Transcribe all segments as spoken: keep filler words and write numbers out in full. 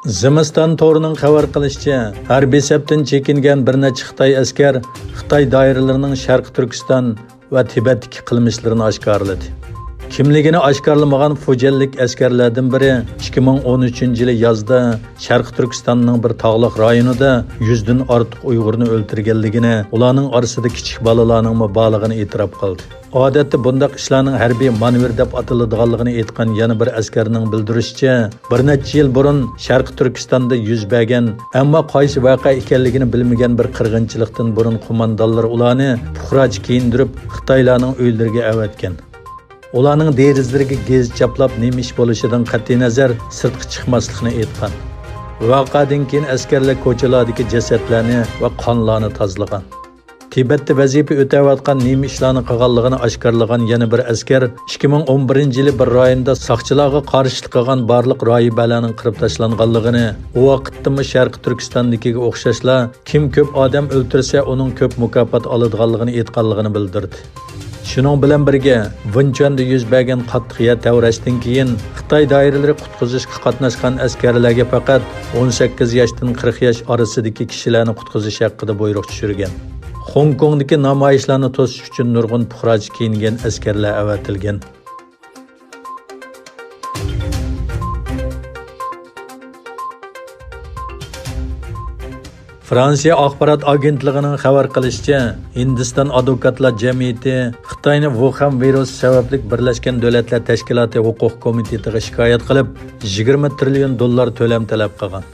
زىمىستان تورىنىڭ خەۋەر قىلىشىچە، ھەربىي سەپتىن چېكىنگەن بىر نەچچە خىتاي ئەسكەر خىتاي دائىرىلىرىنىڭ شەرقىي تۈركىستان ۋە تىبەتتىكى قىلمىشلىرىنى ئاشكارىلىدى. كىملىكىنى ئاشكارىلىمىغان فۇجيەنلىك ئەسكەرلەردىن بىرى ئىككى مىڭ ئون ئۈچىنچى يىلى يازدا شەرقىي تۈركىستاننىڭ بىر تاغلىق رايونىدا يۈزدىن ئارتۇق ئۇيغۇرنى ئۆلتۈرگەنلىكىنى، ئۇلارنىڭ ئارىسىدا كىچىك بالىلارنىڭمۇ بارلىقىنى ئېتىراپ قىلدى. ئادەتتە بۇنداق ئىشلارنىڭ ھەربىي مانېۋىر دەپ ئاتىلىدىغانلىقىنى ئېيتقان يەنە بىر ئەسكەرنىڭ بىلدۈرۈشىچە، بىر نەچچە يىل بۇرۇن شەرقىي تۈركىستاندا يۈز بەرگەن، ئەمما قايسى ۋەقە ئىكەنلىكىنى بىلمىگەن بىر قىرغىنچىلىقتىن بۇرۇن قوماندانلىرى ئۇلارنى پۇقراچە كىيىندۈرۈپ، خىتايلارنىڭ ئۆيلىرىگە ئەۋەتكەن. ئۇلارنىڭ دېرىزىلىرىگە گېزىت چاپلاپ، نېمە ئىش بولۇشىدىن قەتئىينەزەر، سىرتقا چىقماسلىقنى ئېيتقان. ۋەقەدىن كېيىن ئەسكەرلەر كوچىلاردىكى جەسەتلەرنى ۋە قانلارنى تازىلىغان. تىبەتتە ۋەزىپە ئۆتەۋاتقان، نېمە ئىشلارنى قىلغانلىقىنى ئاشكارىلىغان يەنە بىر ئەسكەر ئىككى مىڭ ئون بىرىنچى يىلى بىر رايوندا ساقچىلارغا قارشىلىق قىلغان بارلىق راھىبەلەرنىڭ قىرىپ تاشلانغانلىقىنى، ئۇ ۋاقىتتىمۇ شەرقىي تۈركىستاندىكىگە ئوخشاشلا، كىم كۆپ ئادەم ئۆلتۈرسە، ئۇنىڭ كۆپ مۇكاپات ئالىدىغانلىقىنى ئېيتقانلىقىنى بىلدۈردى. شۇنىڭ بىلەن بىرگە، ۋېنچۈەندە يۈز بەرگەن قاتتىق يەر تەۋرەشتىن كېيىن، خىتاي دائىرىلىرى قۇتقۇزۇشقا قاتناشقان ئەسكەرلەرگە پەقەت ئون سەككىز ياشتىن قىرىق ياش ئارىسىدىكى كىشىلەرنى قۇتقۇزۇش ھەققىدە بۇيرۇق چۈشۈرگەن. خوڭكوڭدىكى نامايىشلارنى توسۇش ئۈچۈن نۇرغۇن پۇقراچە كىيىنگەن ئەسكەرلەر ئەۋەتىلگەن. فرانسىيە ئاخبارات ئاگېنتلىقىنىڭ خەۋەر قىلىشىچە، ھىندىستان ئادۋوكاتلار جەمئىيىتى خىتاينى ۋۇخەن ۋىرۇسى سەۋەبلىك بىرلەشكەن دۆلەتلەر تەشكىلاتى ھوقۇق كومىتېتىغا شىكايەت قىلىپ، يىگىرمە تىرىليون دوللار تۆلەم تەلەپ قىلغان.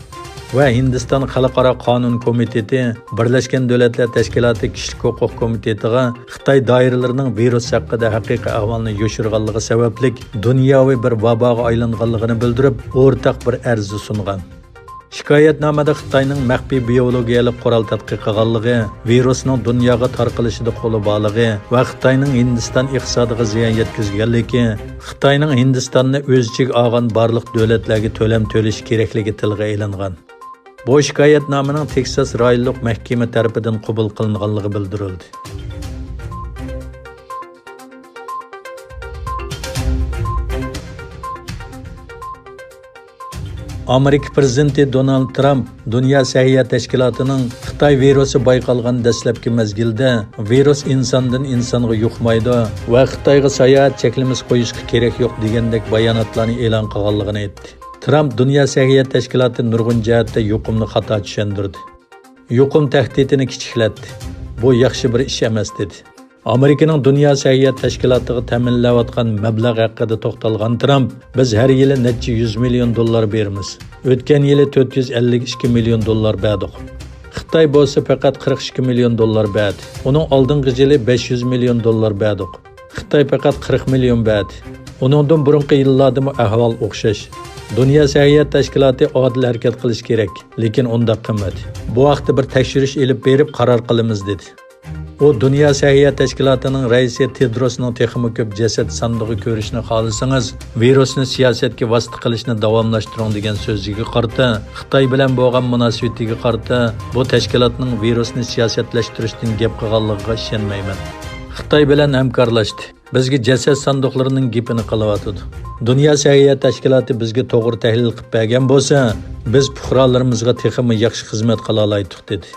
ۋە ھىندىستان خەلقئارا قانۇن كومىتېتى بىرلەشكەن دۆلەتلەر تەشكىلاتى كىشىلىك ھوقۇق كومىتېتىغا خىتاي دائىرىلىرىنىڭ ۋىرۇس ھەققىدە ھەقىقىي ئەھۋالنى يوشۇرغانلىقى سەۋەبلىك دۇنياۋى بىر ۋاباغا ئايلانغانلىقىنى بىلدۈرۈپ، ئورتاق بىر ئەرز سۇنغان. شىكايەتنامىدە خىتاينىڭ مەخپىي بىيولوگىيەلىك قورال تەتقىق قىلغانلىقى، ۋىرۇسنىڭ دۇنياغا تارقىلىشىدا قولى بارلىقى ۋە خىتاينىڭ ھىندىستان ئىقتىسادىغا زىيان يەتكۈزگەنلىكى، خىتاينىڭ ھىندىستاننى ئۆز ئىچىگە ئالغان بارلىق دۆلەتلەرگە تۆلەم تۆلىشى كېرەكلىكى تىلغا ئېلىنغان. بۇ شىكايەتنامىنىڭ تېكساس رايونلۇق مەھكىمە تەرىپىدىن قوبۇل قىلىنغانلىقى بىلدۈرۈلدى. ئامېرىكا پىرېزىدېنتى دونالد ترامپ دۇنيا سەھىيە تەشكىلاتىنىڭ خىتاي ۋىرۇسى بايقالغان دەسلەپكى مەزگىلدە ۋىرۇس ئىنساندىن ئىنسانغا يۇقمايدۇ ۋە خىتايغا ساياھەت چەكلىمىسى قويۇشقا كېرەك يوق دېگەندەك باياناتلارنى ئېلان قىلغانلىقىنى ئېيتتى. ترامپ دۇنيا سەھىيە تەشكىلاتى نۇرغۇن جەھەتتە يۇقۇمنى خاتا چۈشەندۈردى. يۇقۇم تەھدىتىنى كىچىكلەتتى. بۇ ياخشى بىر ئىش ئەمەس، دېدى. ئامېرىكىنىڭ دۇنيا سەھىيە تەشكىلاتىغا تەمىنلەۋاتقان مەبلەغ ھەققىدە توختالغان ترامپ، بىز ھەر يىلى نەچچە يۈز مىليون دوللار بېرىمىز. ئۆتكەن يىلى تۆت يۈز ئەللىك ئىككى مىليون دوللار بەردۇق. خىتاي بولسا پەقەت قىرىق ئىككى مىليون دوللار بەردى. ئۇنىڭ ئالدىنقى يىلى بەش يۈز مىليون دوللار بەردۇق. خىتاي پەقەت قىرىق مىليون بەردى. ئۇنىڭدىن بۇرۇنقى يىللاردىمۇ ئەھۋال ئوخشاش. دۇنيا سەھىيە تەشكىلاتى ئادىل ھەرىكەت قىلىشى كېرەك، لېكىن ئۇنداق قىلمىدى. بۇ ھەقتە بىر تەكشۈرۈش ئېلىپ بېرىپ قارار قىلىمىز، دېدى. ئۇ دۇنيا سەھىيە تەشكىلاتىنىڭ رەئىسى تېدروسنىڭ تېخىمۇ كۆپ جەسەت ساندۇقى كۆرۈشنى خالىسىڭىز، ۋىرۇسنى سىياسەتكە ۋاسىتە قىلىشنى داۋاملاشتۇرۇڭ دېگەن سۆزىگە قارىتا، خىتاي بىلەن بولغان مۇناسىۋىتىگە قارىتا، بۇ تەشكىلاتنىڭ ۋىرۇسنى سىياسەتلەشتۈرۈشتىن گەپ قىلغانلىقىغا ئىشەنمەيمەن. خىتاي بىلەن ھەمكارلاشتى. بىزگە جەسەت ساندۇقلىرىنىڭ گېپىنى قىلىۋاتىدۇ. دۇنيا سەھىيە تەشكىلاتى بىزگە توغرا تەھلىل قىلىپ بەرگەن بولسا، بىز پۇقرالىرىمىزغا تېخىمۇ ياخشى خىزمەت قىلالايتتۇق، دېدى.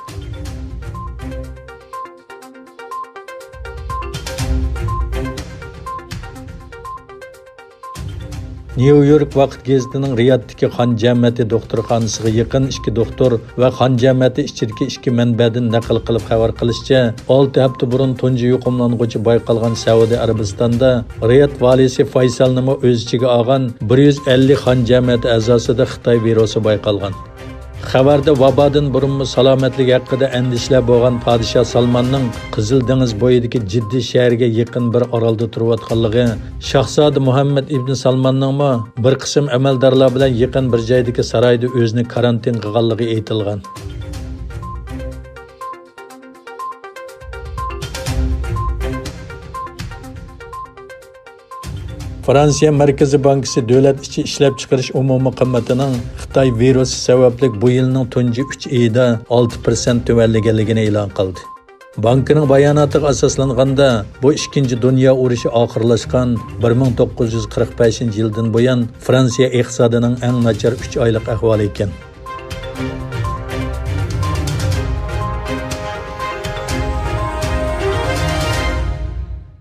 نيۇ يورك ۋاقىت گېزىتىنىڭ رىيادتىكى قان جەمەتى دوختۇرخانىسىغا يېقىن ئىككى دوختۇر ۋە قان جەمەتى ئىچىدىكى ئىككى مەنبەدىن نەقىل قىلىپ خەۋەر قىلىشىچە، ئالتە ھەپتە بۇرۇن تۇنجى يۇقۇملانغۇچى بايقالغان سەئۇدى ئەرەبىستاندا رىياد ۋالىسى فايسالنىمۇ ئۆز ئىچىگە ئالغان بىر يۈز ئەللىك قان جەمەتى ئەزاسىدا خىتاي ۋىرۇسى بايقالغان. خەۋەردە ۋابادىن بۇرۇنمۇ سالامەتلىكى ھەققىدە ئەندىشىلەر بولغان پادىشاھ سالماننىڭ قىزىل دېڭىز بويىدىكى جىددە شەھىرىگە يېقىن بىر ئارالدا تۇرۇۋاتقانلىقى، شاھزادە مۇھەممەد ئىبن سالماننىڭمۇ بىر قىسىم ئەمەلدارلار بىلەن يېقىن بىر جايدىكى سارايدا ئۆزىنى كارانتىن قىلغانلىقى ئېيتىلغان. فرانسىيە مەركىزىي بانكىسى دۆلەت ئىچى ئىشلەپچىقىرىش ئومۇمىي قىممىتىنىڭ خىتاي ۋىرۇسى سەۋەبلىك بۇ يىلنىڭ تۇنجى ئۈچ ئېيىدا ئالتە پىرسەنت تۆۋەنلىگەنلىكىنى ئېلان قىلدى. بانكىنىڭ باياناتىغا ئاساسلانغاندا، بۇ ئىككىنچى دۇنيا ئۇرۇشى ئاخىرلاشقان بىر مىڭ توققۇز يۈز قىرىق بەشىنچى يىلدىن بۇيان فرانسىيە ئىقتىسادىنىڭ ئەڭ ناچار ئۈچ ئايلىق ئەھۋالى ئىكەن.